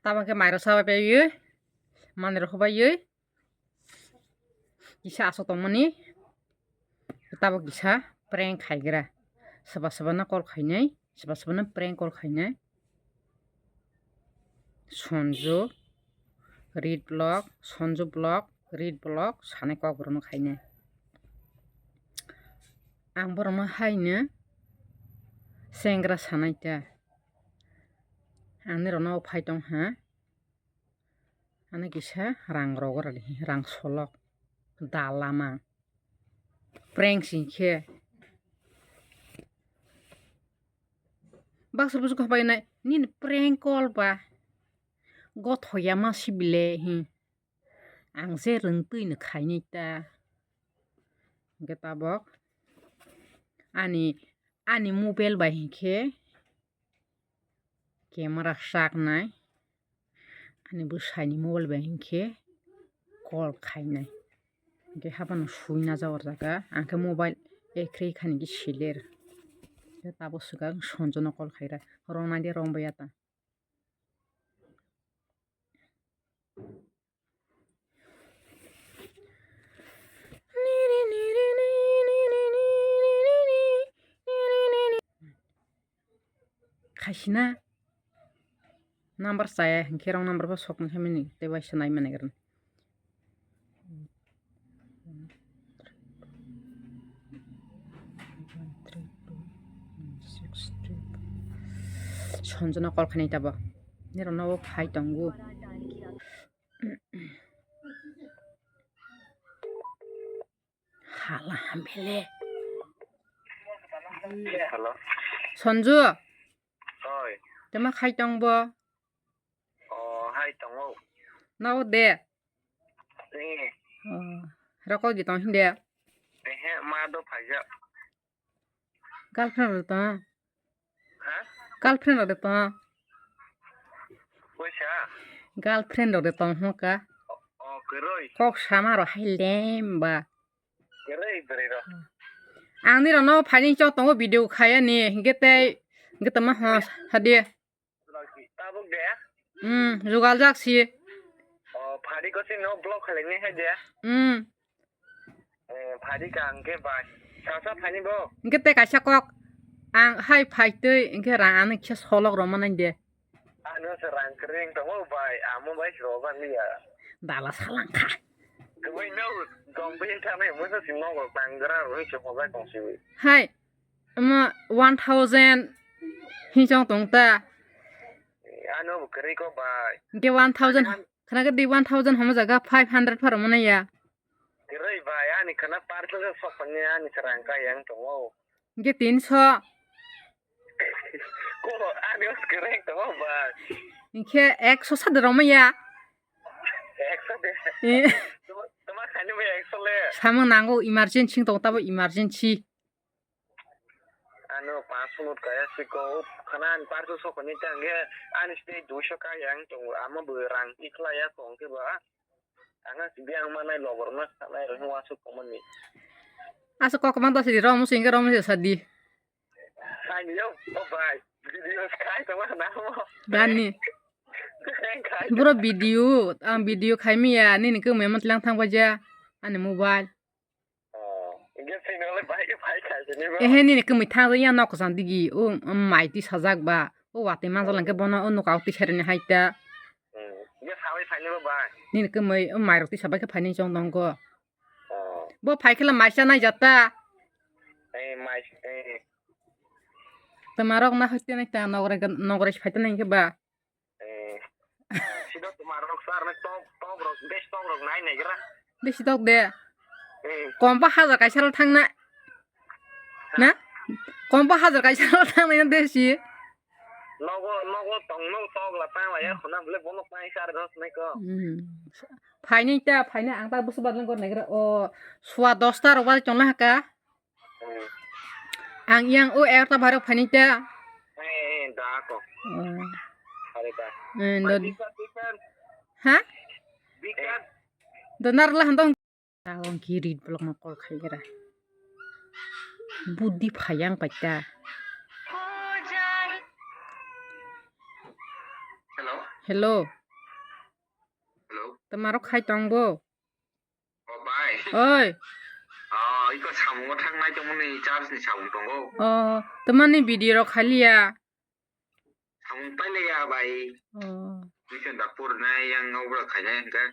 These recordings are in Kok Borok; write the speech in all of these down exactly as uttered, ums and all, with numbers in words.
Tabok khe mairok sabai paiwi, manwirok hubaiwi kisa aswk tongmani. Tabok kisa prank khaigra. Soba soba no call khainai, soba soba no prank call khainai. Sonju, Read Vlog, Sonju Vlog, Read Vlog sanai kok rwno khainai. Ang borokno haino sengra sanai ta. Ang nirokno phai tong ha. Ano kisa rang rogo radi, rang solok, dalamang. Prank sing khe. Baksa busu khapai nai, nini prank call ba. Gothoya ma sibile hi. Ang je rwngtwi no khainai ta. Hingke tabok ani, ani mobile bai hinkhe camera saknai, ani bwsaini mobile bai hinkhe call khainai. Hinkhe haphano sui najak o jaga, ang khe mobile ekhrwi khani khe siler. Khe tabok swkang Sonjono call khaira, rwng naidi rwng baiya ta. Khaisina number chaya hinkhe wrong number bo sok wngkha mini tei waisa nai mani. Sonjono call khainai tabo. Nirokno o phai tongo. Hala hamele. Hello. Sonju. Oi. Tama khai tong bo. Oh, hai tongo. Nao de. Eh. Oh, rokoi di tong hinde. Ehe, ma do phaijak. Girlfriend rok de tong? Ha? Girlfriend rok de tong? Koisa? Girlfriend rok de tong hoka? O, o, kwrwi. Kok sama ro hai lem ba. Kwrwi, kwrwi ro. Ang ni rano phani chok tongo video khaya ni, hingke tei, hingke tama ho, hadi. Tabuk de? Hmm, jugal jak si. O, phari ko si no block khalai ni hai de? Hmm. Eh, phari ka hingke bai. Sasa phani bo? Hingke tei kaisa kok. Ang hai phai tei hingke rang ani khe solok rw manai de. Ano se rang kring tongo bai. Amo bai se roba ni ya. Dala salang kha. Kwbai no dong bai thang nai mo se sing nogo tangra roi se hobai tong si. Hai. Omo one thousand hinsong tong ta. Ano bo kwrwi ko bai. Hingke one thousand, khna ke di one thousand homo jaga five hundred pharo mano ya. Kwrwi bai, ani khna parcel se sok phani ani se rang ka yang tongo. Hingke tinso. Ko ani os kwrwi tongo bai. Hingke ekso sa de roma ya. Ekso de. Eh. Tuma, tuma khani bai ekso le. Samung nango emergency tong tabo emergency. Ano paanch minute kaya siko khana ani parcel sokoni tangge ani stay duiso kaya ang tongo amo bo rang tikhlaya tongkhe ba. Ang asibiyang manai logor ma sanai rwng wasuk tongmani. Asuk kok man dasi di rom singke rom se sadi. Ani yo, oh bai, video kai tongma na mo. Dani. Kai. Bro video, ang video khai miya, nini khe muyama tlang thang baja, ani mobile. Oh, hingke sini le bai ke bai khai sini bo. Ehe, nini khe mui thang ya nok jang digi, o, um, mai ti sajak ba, o watwi manjak lang khe bono, o nuka o ti sereni hai ta. Hmm, hingke sawi phaini bo bai. Nini khe mui, o mai rok ti sabai khe phaini chong tongo. Oh. Bo phai khe la mai cha nai jata. Eh, mai, eh. Tama rok na hoite nai ta nogre, nogre phai ta nai khe ba. Eh. Sida tuma rok sar na tok, tok rok, bes tok rok nai nai gra. Besi tok de. Eh. Komba hajar kaisa rok thang na. Na? Komba hajar kaisa rok thang na de si. Nogo, nogo tong no tok la tang la ya khuna bole bono pai sar dos nai ko. Hmm. Phaini ta, phaini ang ta busu badlang gor nai gra. O, sua dosta rok ba chong na ka. Hmm. Ang yang o ekta bharok phani ta. Eh, eh, da ko. Oh. Are da. Eh, do- Bikan, bikan. Ha? Bikan. Donar lah hantong. Tawang ki read block ma call khai gra. Budi phayang paita. Hello. Hello. Hello. Tamo rok khai tong bo? O bai. Oi. O, iko samungo thang nai tongmani charge ni samung tongo. O, tamani video rok khaliya. Samung pailaiya bai. O. Mission da pur nai yang ngau bra khainai hingke.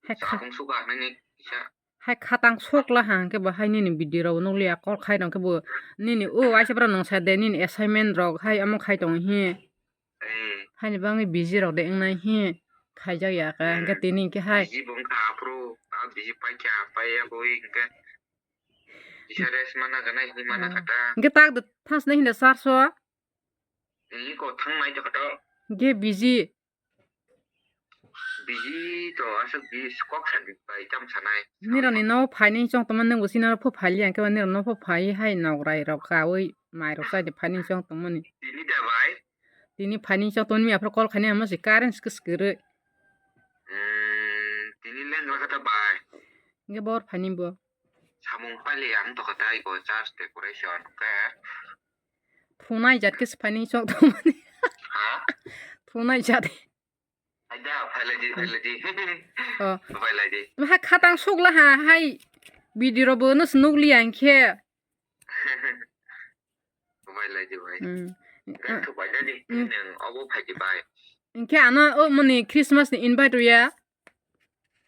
Hai kha- Samung suka nani kisa. Hai khatang sok la hang ke bo hai nini video rok nukliya call khai rong ke bo nini o aisa bra nang sa de nini assignment rok hai amo khai tong hi. Eh. Haini bagwi busy rok de wngnai hi khaijak ya khe, hwnkhe tini hwnkhe hai. Busy bo wngkha aphuru, a busy paikha, paiya bo wi hwnkhe. Kisa rest mana gana hini mana kha ta. Hwnkhe tak de thas na hinda sar so. Ni ko thang nai to kha to. Hwnkhe busy. Busy to aswk busy kok sadi bai tam sanai. Nironi no phaini chong tongma nungbo sinaro phu phali hwnkhe nironi no phu phai hai nograi rok kaui mai rok chai de phaini chong tongmani. Tini da bai. Tini phaini chok tongni aphuru call khaini amo se current swk swk rwi. Hmm, tini lengra kha ta bai. Nge bor phaini bo. Samung paili ang to kha tai bo charge decoration khe. Phunai jat khe se phaini chok tongmani. Ha? Phunai jat. Aida, phailai di, phailai di. Oh. Phailai di. Tamo hai khatang suk la ha hai video rok bo no se nukliya hwnkhe. Bai lai di bai. Hmm. Gai thuk bai di. Hmm. Neng obo phai di bai. Hwnkhe ano o moni Christmas ni invite rwya.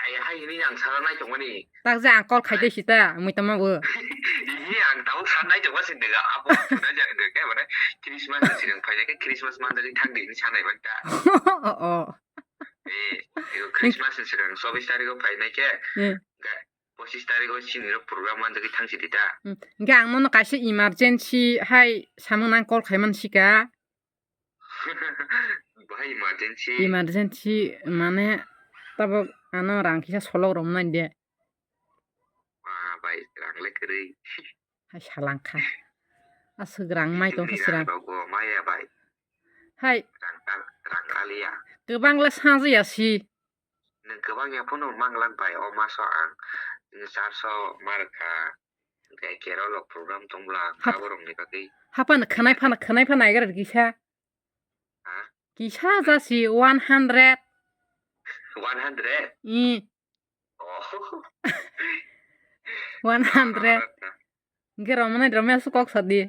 Ai hai hini ang sara nai tongmani. Tak je ang call khai de sita mui tama bo. Ini ang tau sara nai tongma sin dega abo na jang de ke mane Christmas ni sinang phai ke Christmas man dari thang di ni sanai ban ta. Oh, oh. Eh, Christmas ni sinang chobbish tarikh o phai nai ke. Hmm. Ga- Pochis tarikh o chini rok program manjagwi thang sidi ta. Hmm. Hwnkhe ang nono kaisa emergency hai samung nang call khai man sika. Bahai emergency? Emergency mane tabuk ano rang kisa solok rok nai de. Ma bai rang le kwrwi. Hai salangkha. Aswk rang mai tongkha sirang. Rang rok bo maya bai. Hai. Rang kal-, rang kaliya. Kwbang le sajaya si. Nwng kwbang ya phano manglak bai, o maso ang charso ma rwkha, tei Kerala program tong bwla ang Hap-, abo rokni bagwi. Haphano khwnai phano, khwnai phano naigra kisa. Ha? Kisa jasi one hundred. One hundred? Ih. Oh. One hundred. Hwnkhe romani romya su kok sadi.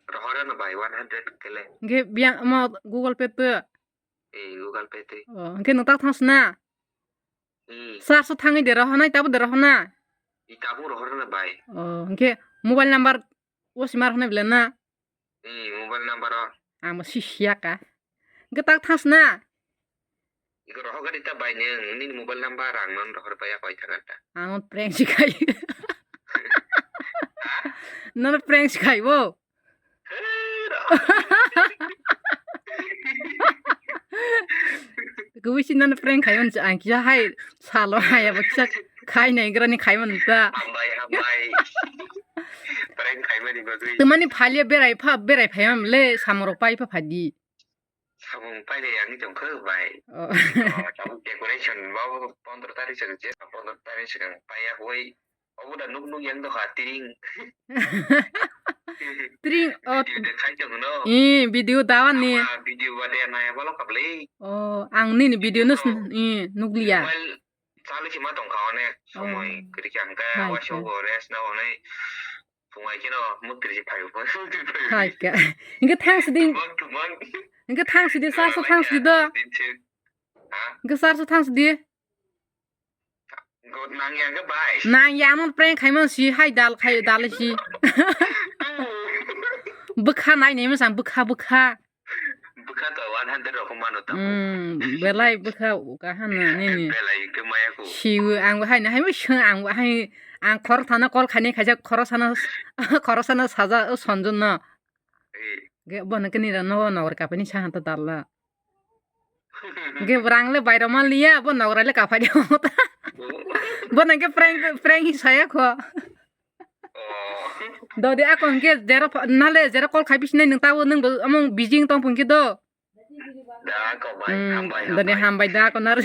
Rohorano bai one hundred kele. Hwnkhe biyang omo Google Pay to. Eh, Google Pay twi. Oh, hwnkhe nwng tak thang sina? Hmm. Sar so thangwi de rohonai, tabuk de rohona? I tabuk rohorna bai. Oh, hwnkhe mobile number o si mar honai bela na? Hmm, mobile number o. Amo si siya ka. Hwnkhe tak thang sina? Iko rohor gari ta bai nwng, nini mobile number ang non rohor bai ya koi thang ta. Ang prank si khai. Ha? Non prank si khai bo. Kubui si nono prank khai on ang kisa hai salo hai abo kisa khai nai grani khai man ta. Hambai, hambai. Prank khai mani bagwi. Tumani phalia berai pha, berai phai mam le samorok pai pha phadi. Samung pai le yang jong khe bai. Oh. Oh, tabuk decoration bo pondro tarikh se je pondro tarikh se pai ya hoi. Obo da nuk nuk yang doha tiring. Tiring, oh. Video de khai tong no. Eh, video dawan ni. Ama video ba de na ya balo kable. Oh, ang nini video no sn-, eh, nukliya. Mobile chalu si ma tong kha one somoi kiri kang ka wa so go rest na one. Phungai keno mukri si phai phai. Hai ka. Inge thang sidi. Tumang tumang. Inge thang sidi sa sa thang sidi do. Ha? Inge sa sa thang sidi. Nang yang ke bai. Nang yang non prank khai man si hai dal khai dal si. Bwkha nai nai masang bwkha bwkha. Bwkha to one hundred rok mano tamo. Hmm, belai bwkha kaham na nini. Belai ke maya ko. Siwo ang bo hai na hai bo seng ang bo hai ang khorok thana call khai nai khaijak khorok sana khorok sana saja o sonjon no. Eh. Ge bo no kini ra no nogor kapani sa han ta dal la. Hwnkhe bwrang le bairoma liya, bo nogorai le kaphai de. Bo nang khe prank, prank hi saya kho. Oh. Dodi akon khe jero pha-, nale jero call khai bisinai nwng tabo nwng bo among busy wng tong phung khe do. Da ko bai, hmm, hambai, dodi hambai. Hambai da akon aro.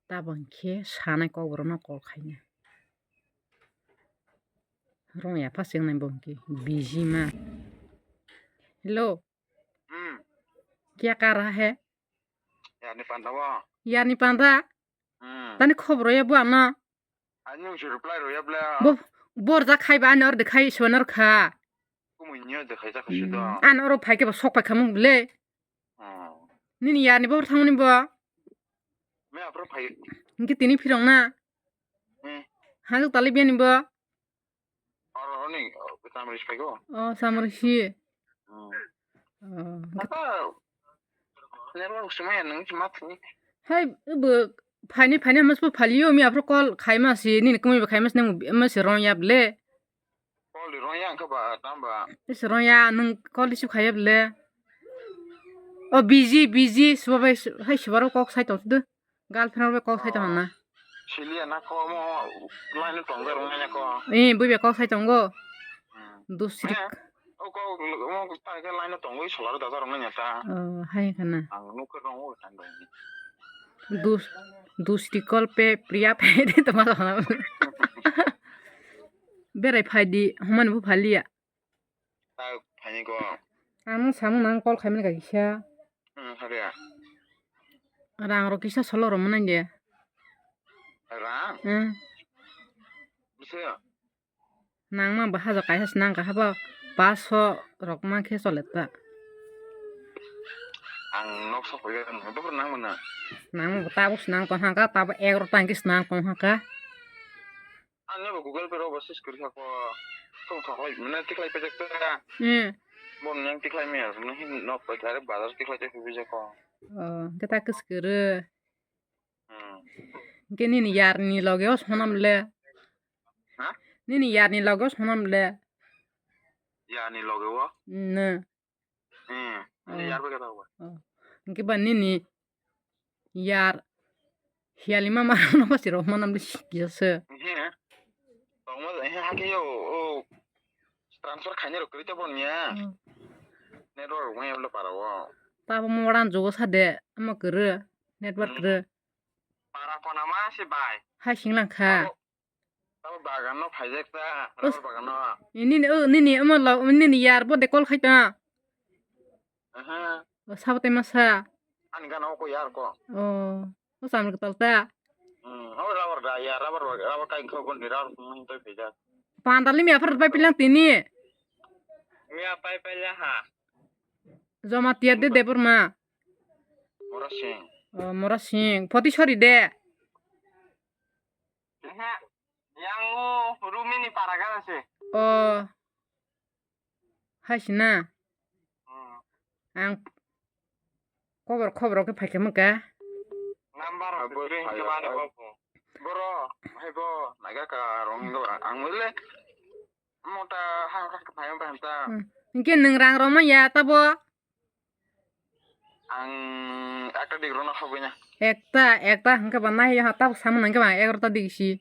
Tabang khe sanai kok borok no call khaina. Rong ya pha seng nai bo hwnkhe busy ma. Hello. Hmm. Kya kar raha hai? Yarni panda o. Yarni panda? Hmm. Tani khobor ya bo ano. Ani nung si reply ro ya ble. Bo, borja khai ba ani or de khai sonar kha. Kumui nyo de khai ja kha si do. Hmm. An oro phai ke bo sok pai khamung ble. Hmm. Nini yarni bo thangni bo. Me apro phai. Ngi tini phirong na. Hmm. Hang tali biani bo. Oro ni, oh, samri si phai go. Oh, samri si. Hmm. Oh. Apa? Network sumaya nung si mat ni. Hai, bo phani phani mas bo phaliyo mi apro call khai ma si, nini kumui bo khai mas nang mas rong ya ble. Call di rong ya angka ba, tam ba. Is rong ya, nung call di su khai ya ble. Oh, busy, busy, suba bai su-, hai subaro kok sai tong sudu. Girlfriend bai kok sai tong na. Silia na ko mo line tong ga rong ya ko. Eh, bui be kok sai tong go. Hmm. Dusrik. Eh, o ko mo ta ga line tong go solar da rong ya ta. Oh, hai kana. Ang nuk rong o tan do. Dus, dusri call pe priya pe de toma toma. Berai phai di, humani bo phaliya. Ta phai ni ko. Ang samung nang call khaimani ka kisa. Hmm, hariya. Rang ro kisa solo ro manai de. Rang? Hmm. Bisa. Nangma bo haja kaisa se nang kha habo paso rok ma khe chole ta. Ang nok sok ya, bopor nang mana. Nangma bo tabuk se nang tong haka, tabuk egarota hingke se nang tong haka. Ang bo Google Pay ro bo sis kori hako. Tong thok lai, mane tik lai pejak ta. Hmm. Bon yang tik lai me, mane hin nok pai thare bazar tik lai te pejak ko. Oh, kata kes kere. Hmm. Hingke nini yarni loge o sonam le. Ha? Nini yarni loge o sonam le. Yarni loge o? Ne. Hmm. Oh. Yar bai kata ba. Oh. Hingke ba nini yar hiyali mama no ba siro manam le sikya se. He. Tongma he hake yo o transfer khaini rok kri te bon ya. Hmm. Network rok ma yablo para o. Tabo moran jogo sade ama kere network kere. Para kona ma se bai. Hai singlang kha. Tabo, tabo bagan no phaijak ta, rubber bagan no. Nini, o, nini, omo lo, nini yar bo de call khai ta. Aha. O sabo te masa. Ani gana o ko yar ko. O, o samil ko tal ta. Hmm, o rubber da ya, rubber, rubber kai ko gon ni rubber ko ni to phaijak. Pandal ni mi afar pai pilang tini. Mi apai pai ya ha. Joma tiar de Debbarma. Mora Singh. O, Mora Singh. Poti sori de. Ehe, yang o Rumini para gana se. O. Hai sina. Hmm. Ang kobor, kobor ke phaikhe maka. Number abo screen phai ke bani phai. Opo. Boro, hai bo, naga ka rong do ang le. Mota ha ha ka phai ba ta. Hmm. Hingke nung rang roma ya tabo. Ang ekta dik rona hobina. Ekta, ekta hingke ba nai ha tab samung nangke ba egarota dik si.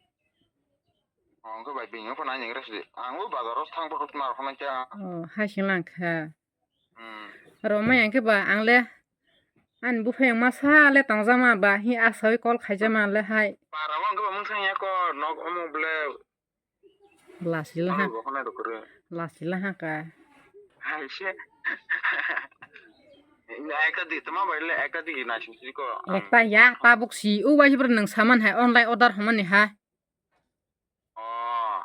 Oh, hingke bai bini phone nai nang resi. Ang bo bazar ros thang phuru tma rok nang kya. Oh, hai sing lang kha. Hmm. Roma yang ke ba ang le. An bu phai masa le tong jama ba hi asoi call khai jama le hai. Para mo hingke ba mung sang ya ko nok omo ble. Lasila ha. Ano gokona dokore. Lasila ha ka. Hai se. Ina eka di tama bai le eka di na sing sing ko. Ekta ya tabuk si u bai bro nang saman hai online order homani ha. Oh.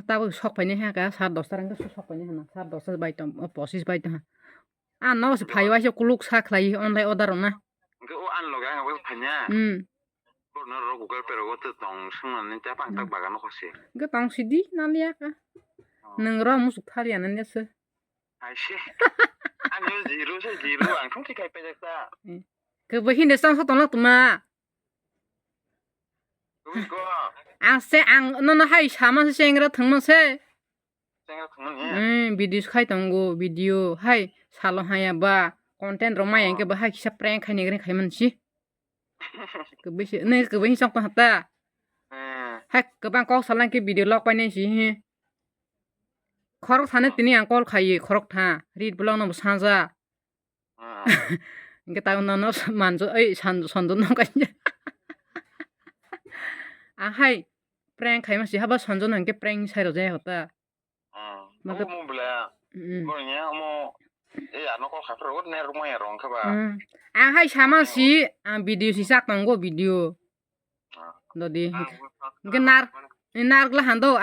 Tabuk sok paini ha ka sat dosta rang sok paini ha na sat dosta bai tong posis bai tong ha. Ah, no se phai wai se kuluk sa khlai online order na. Hingke o an loge ang abo phanya. Hmm. Borno ro Google Pay rogo te tong swngnani ta pang tak bagan no khose. Hingke tong sidi naliya ka. Oh. Nung ro musuk thaliya nani se. Hai se. Ang yo zero se zero ang thung thikai pejak ta. Hmm. Ke bo hinde sang so tong lak tuma. Tumi ko. Ang se ang nono hai sama se chengra thangma se. Chengra thangma ni. Hmm, video khai tongo, video hai salo haya ba content rok maya hingke ba hai kisa prank khai nigri khai mansi. Kwbwi se, nini kwbwi hi chok tong hata. Hmm. Hai kwbang kok salang khe video lok painai si hi. Khorok sano tini ang call khai khorok tha. Rit bolong no bo sanja. Ah. Hingke tang nono manjo, oi, san-, sonjo no kanya. Ang hai prank khai masi haba sonjo no hingke prank sai rojak hota. Ah. Matlab, omo bela. Mm. Borokni omo Eh, ano kok khapra, o ner rwmaya rong khe ba. Hmm. Ang hai sama si, ang video si sak tongo, video. Ah. Dodi. Ang bo sak Hingke tongo. Nar, nar gla hando.